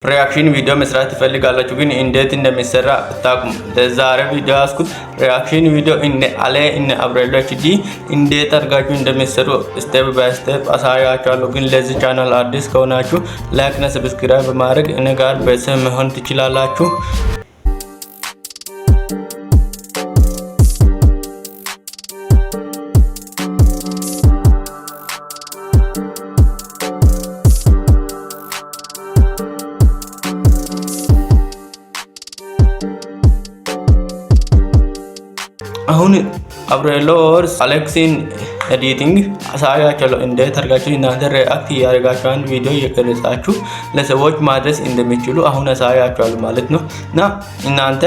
Reaction ቪዲዮ መስራት ትፈልጋላችሁ፣ ግን እንዴት እንደሚሰራ አታውቁም። ለዛሬ ቪዲዮ ያስኩት reaction ቪዲዮ እነ አሌ እነ አብሬሎ HD እንዴት አድርጋችሁ እንደሚሰሩ step by step አሳያችኋለሁ። ግን ለዚህ ቻናል አዲስ ከሆናችሁ like እና subscribe በማድረግ እኔ ጋር ቤተሰብ መሆን ትችላላችሁ። አሁን አብሬሎ or አሌክሲን editing አሳያችኋለሁ። እንዴት አድርጋችሁ እናንተ react እያደረጋችሁ አንድ ቪዲዮ እየቀረጻችሁ ለሰዎች ማድረስ እንደሚችሉ አሁን አሳያችኋለሁ ማለት ነው። እና እናንተ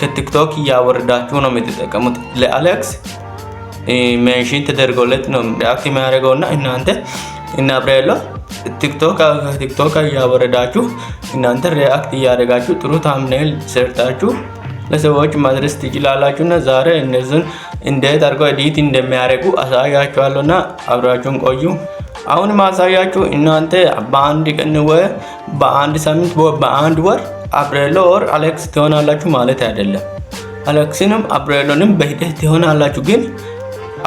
ከቲክቶክ እያወረዳችሁ ነው የምትጠቀሙት። ለአሌክስ mention ተደርጎለት ነው react የሚያደርገው እና እናንተ እና አብሬሎ ቲክቶክ እያወረዳችሁ እናንተ react እያደረጋችሁ ጥሩ thumbnail ሰርታችሁ ለሰዎች ማድረስ ትችላላችሁ። እና ዛሬ እነዚህን እንዴት አድርገው edit እንደሚያደርጉ አሳያችኋለሁ እና አብራችሁን ቆዩ። አሁን ማሳያችሁ እናንተ በአንድ ቀን ወይ በአንድ ሳምንት ወይ በአንድ ወር አብሬሎ or አሌክስ ትሆናላችሁ ማለት አይደለም። አሌክስንም አብሬሎንም በሂደት ትሆናላችሁ፣ ግን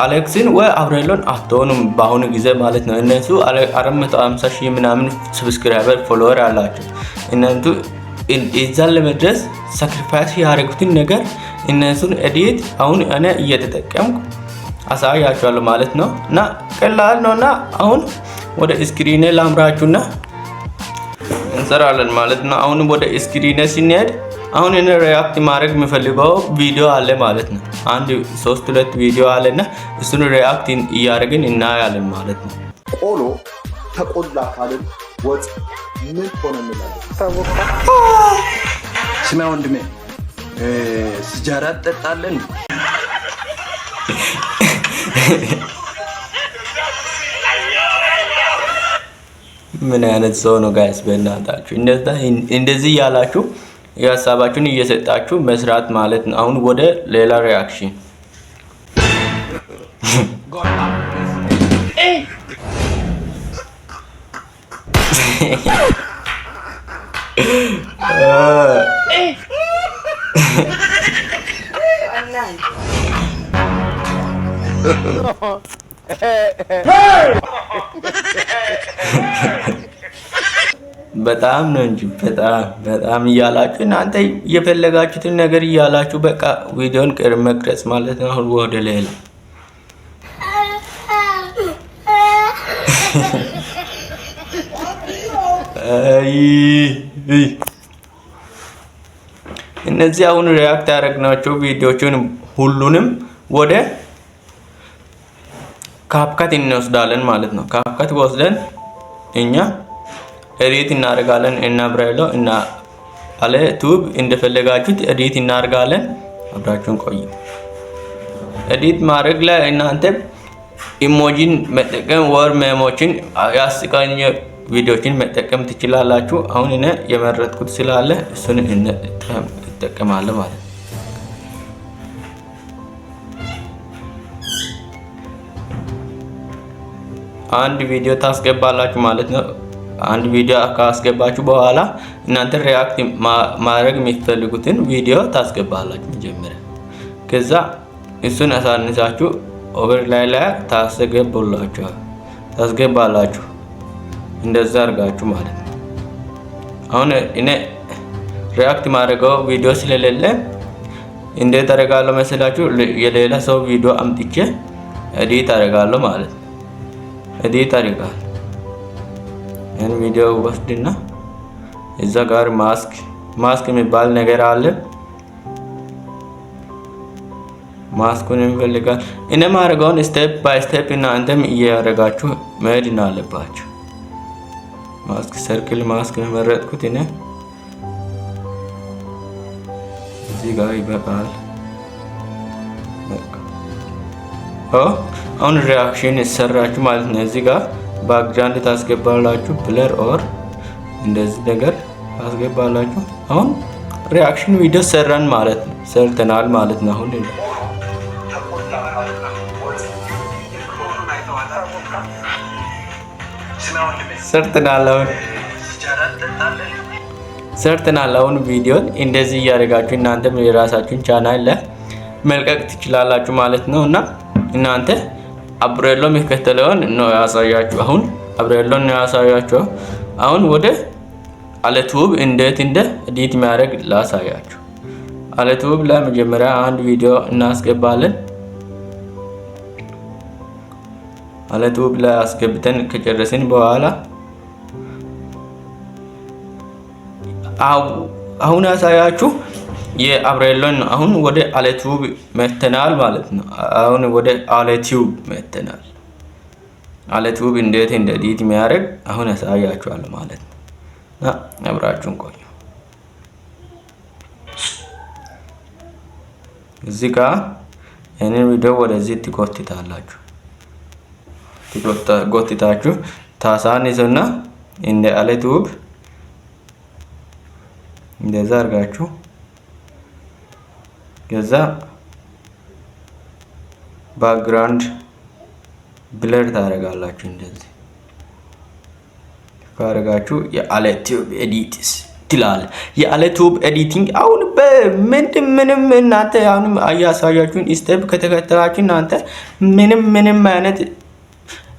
አሌክስን ወይ አብሬሎን አትሆኑም በአሁኑ ጊዜ ማለት ነው። እነሱ 450 ሺህ ምናምን subscriber follower አላቸው። እነሱ እዛን ለመድረስ sacrifice ያደረጉትን ነገር እነሱን edit አሁን እኔ እየተጠቀምኩ አሳያችኋለሁ ማለት ነው። እና ቀላል ነው እና አሁን ወደ screen ላምራችሁና እንሰራለን ማለት ነው። አሁን ወደ screen ስንሄድ አሁን እኔ react ማድረግ የምፈልገው ቪዲዮ አለ ማለት ነው። አንድ ሶስት ሁለት ቪዲዮ አለና እሱን react እያደረግን እናያለን ማለት ነው። ቆሎ ተቆላ ካልን ወጥ ምን ሆነ እንላለን? ስማ ወንድሜ፣ ሲጃራ ትጠጣለህ? ምን አይነት ሰው ነው guys? በእናታችሁ እንደዚህ እያላችሁ የሀሳባችሁን እየሰጣችሁ መስራት ማለት ነው። አሁን ወደ ሌላ reaction። በጣም ነው እንጂ በጣም በጣም እያላችሁ እናንተ የፈለጋችሁትን ነገር እያላችሁ በቃ ቪዲዮን መቅረጽ ማለት ነው። አሁን ወደ ሌላ። አይ፣ እነዚህ አሁን react ያደረግናቸው ቪዲዮዎችን ሁሉንም ወደ CapCut እንወስዳለን ማለት ነው። CapCut ወስደን እኛ edit እናደርጋለን። እና ብራይሎ እና አለ ቱብ እንደፈለጋችሁት edit እናደርጋለን። አብራችሁን ቆዩ። Edit ማድረግ ላይ እናንተ emoji ን መጠቀም or meme ኦችን ያስቃኝ ቪዲዮችን መጠቀም ትችላላችሁ። አሁን እኔ የመረጥኩት ስላለ እሱን እጠቀማለሁ ማለት ነው። አንድ ቪዲዮ ታስገባላችሁ ማለት ነው። አንድ ቪዲዮ ካስገባችሁ በኋላ እናንተ react ማድረግ የሚፈልጉትን ቪዲዮ ታስገባላችሁ መጀመሪያ። ከዛ እሱን አሳንሳችሁ overlay ላይ ታስገባላችሁ እንደዛ አድርጋችሁ ማለት ነው። አሁን እኔ react ማድረገው ቪዲዮ ስለሌለ እንዴት አደርጋለሁ መሰላችሁ? የሌላ ሰው ቪዲዮ አምጥቼ edit አደርጋለሁ ማለት ነው። Edit አደርጋለሁ። ያን ቪዲዮ ወስድና እዛ ጋር ማስክ የሚባል ነገር አለ። ማስኩን እንፈልጋል። እኔ ማድረገውን step by step እናንተም እያደረጋችሁ መሄድ አለባችሁ። Mask circle mask ነው የመረጥኩት እኔ። እዚህ ጋር ይበቃል። በቃ አሁን reaction ሰራችሁ ማለት ነው። እዚህ ጋር background ታስገባላችሁ፣ blur or እንደዚህ ነገር ታስገባላችሁ። አሁን reaction ቪዲዮ ሰራን ማለት ነው፣ ሰርተናል ማለት ነው። አሁን ተቆላ ካልን ወጥ ምን አይተዋል? ስማ ወንድሜ፣ ሰርተናል አሁን። ሲጃራ ትጠጣለህ? ሰርተናል። አሁን ቪዲዮን እንደዚህ እያደረጋችሁ እናንተም የራሳችሁን ቻናል ላይ መልቀቅ ትችላላችሁ ማለት ነው። እና እናንተ አብሬሎ የሚከተለውን ነው ያሳያችሁ። አሁን አብሬሎን ነው ያሳያችሁ። አሁን ወደ አለቱብ እንዴት እንደ edit የሚያደርግ ላሳያችሁ። አለቱብ ላይ መጀመሪያ አንድ ቪዲዮ እናስገባለን። አለቱብ ላይ አስገብተን ከጨረስን በኋላ አሁን ያሳያችሁ የአብሬሎን ነው። አሁን ወደ አለቱብ መተናል ማለት ነው። አሁን ወደ አለቱብ መተናል። አለቱብ እንዴት እንደ edit የሚያደርግ አሁን ያሳያችኋል ማለት ነው። አብራችሁን ቆዩ። እዚህ ጋር ይህንን ቪዲዮ ወደዚህ ትጎትታላችሁ። ጎትታችሁ ታሳንሱና እንደ አለቱብ እንደዛ አድርጋችሁ ከዛ background blur ታደርጋላችሁ። እንደዚህ ካደረጋችሁ የአለቱብ edits ትላል። የአለቱብ editing አሁን በምንድን ምንም እናንተ አሁንም እያሳያችሁን step ከተከተላችሁ እናንተ ምንም ምንም አይነት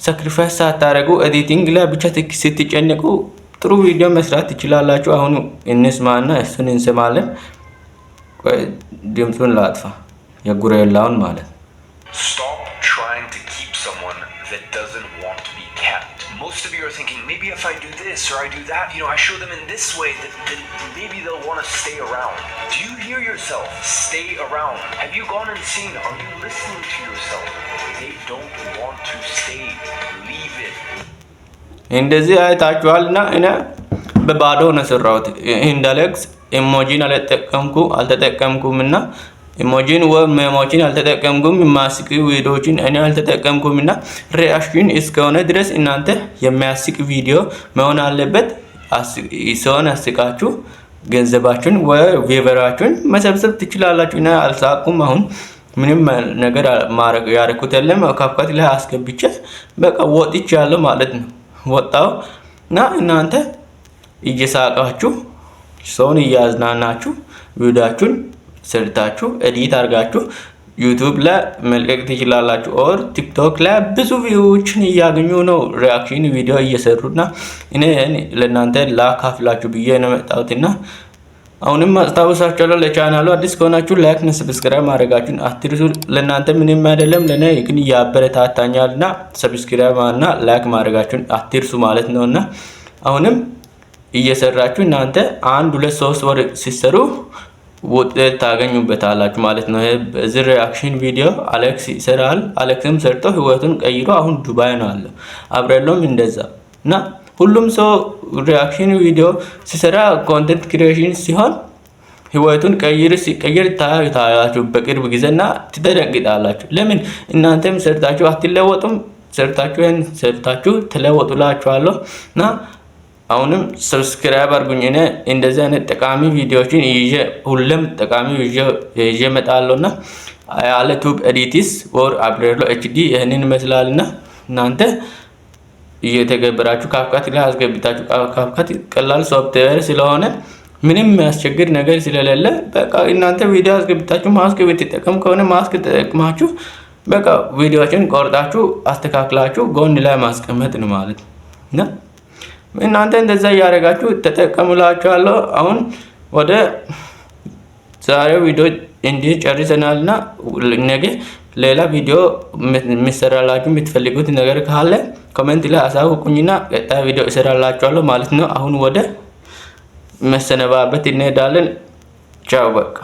sacrifice ሳታደርጉ editing ላይ ብቻ ስትጨንቁ ጥሩ ቪዲዮ መስራት ትችላላችሁ። አሁን እንስማና እሱን እንሰማለን። ድምፁን ላጥፋ፣ የጉሬላውን ማለት ነው። Stop trying to keep someone that doesn't want to be kept. Most of you are thinking, maybe if I do this or I do that, I show them in this way that then maybe they'll want to stay around. Do you hear yourself? Stay around. Have you gone and seen? Are you listening to yourself? They don't want to stay. Leave it. እንደዚህ አይታችኋል። እና እኔ በባዶ ነው የሰራሁት። እንደ አሌክስ emoji ን አልተጠቀምኩም እና emoji ን ወይ meme ኦችን አልተጠቀምኩም። የሚያስቅ ቪዲዮዎችን እኔ አልተጠቀምኩም እና reaction እስከሆነ ድረስ እናንተ የሚያስቅ ቪዲዮ መሆን አለበት። ሰውን አስቃችሁ ገንዘባችሁን ወይ viewer ኣችሁን መሰብሰብ ትችላላችሁ። እና አልሳቁም። አሁን ምንም ነገር ማድረግ ያደረኩት የለም። CapCut ላይ አስገብቼ በቃ ወጥቻለሁ ማለት ነው። ወጣው እና እናንተ እየሳቃችሁ ሰውን እያዝናናችሁ ቪዲዮአችሁን ሰርታችሁ edit አድርጋችሁ YouTube ላይ መልቀቅ ትችላላችሁ። Or TikTok ላይ ብዙ view ዎችን እያገኙ ነው reaction ቪዲዮ እየሰሩና እኔ ለእናንተ ላካፍላችሁ ብዬ ነው የመጣሁትና አሁንም አስታውሳችኋለሁ። ለቻናሉ አዲስ ከሆናችሁ like እና subscribe ማድረጋችሁን አትርሱ። ለእናንተ ምንም አይደለም፣ ለእኔ ግን ያበረታታኛልና subscribe እና like ማድረጋችሁን አትርሱ ማለት ነውና አሁንም እየሰራችሁ እናንተ 1፣ 2፣ 3 ወር ሲሰሩ ውጤት ታገኙበታላችሁ ማለት ነው። በዚህ reaction ቪዲዮ አሌክስ ይሰራል። አሌክስም ሰርቶ ህይወቱን ቀይሮ አሁን ዱባይ ነው አለው። አብሬሎም እንደዛ እና ሁሉም ሰው reaction ቪዲዮ ሲሰራ content creation ሲሆን ህይወቱን ቀይር ሲቀይር ታያላችሁ በቅርብ ጊዜና ትደነግጣላችሁ። ለምን እናንተም ሰርታችሁ አትለወጡም? ሰርታችሁ ይሄን ሰርታችሁ ትለወጡላችኋለሁ እና አሁንም subscribe አድርጉኝ። እኔ እንደዚህ አይነት ጠቃሚ ቪዲዮዎችን ይዤ ሁሌም ጠቃሚ ይዤ እመጣለሁና አለቱብ edits or አብሬሎ HD ይህንን ይመስላልና እናንተ እየተገበራችሁ CapCut ላይ አስገብታችሁ CapCut ቀላል ሶፍትዌር ስለሆነ ምንም የሚያስቸግር ነገር ስለሌለ በቃ እናንተ ቪዲዮ አስገብታችሁ ማስክ ብትጠቀም ከሆነ ማስክ ተጠቅማችሁ በቃ ቪዲዮዎችን ቆርጣችሁ አስተካክላችሁ ጎን ላይ ማስቀመጥ ነው ማለት ነው። እናንተ እንደዛ እያደረጋችሁ ተጠቀሙላችኋለሁ። አሁን ወደ ዛሬው ቪዲዮ እንዲህ ጨርሰናልና ነገ ሌላ ቪዲዮ የሚሰራላችሁ የምትፈልጉት ነገር ካለ comment ላይ አሳውቁኝና ቀጣይ ቪዲዮ እሰራላችኋለሁ ማለት ነው። አሁን ወደ መሰነባበት እንሄዳለን። ቻው በቃ።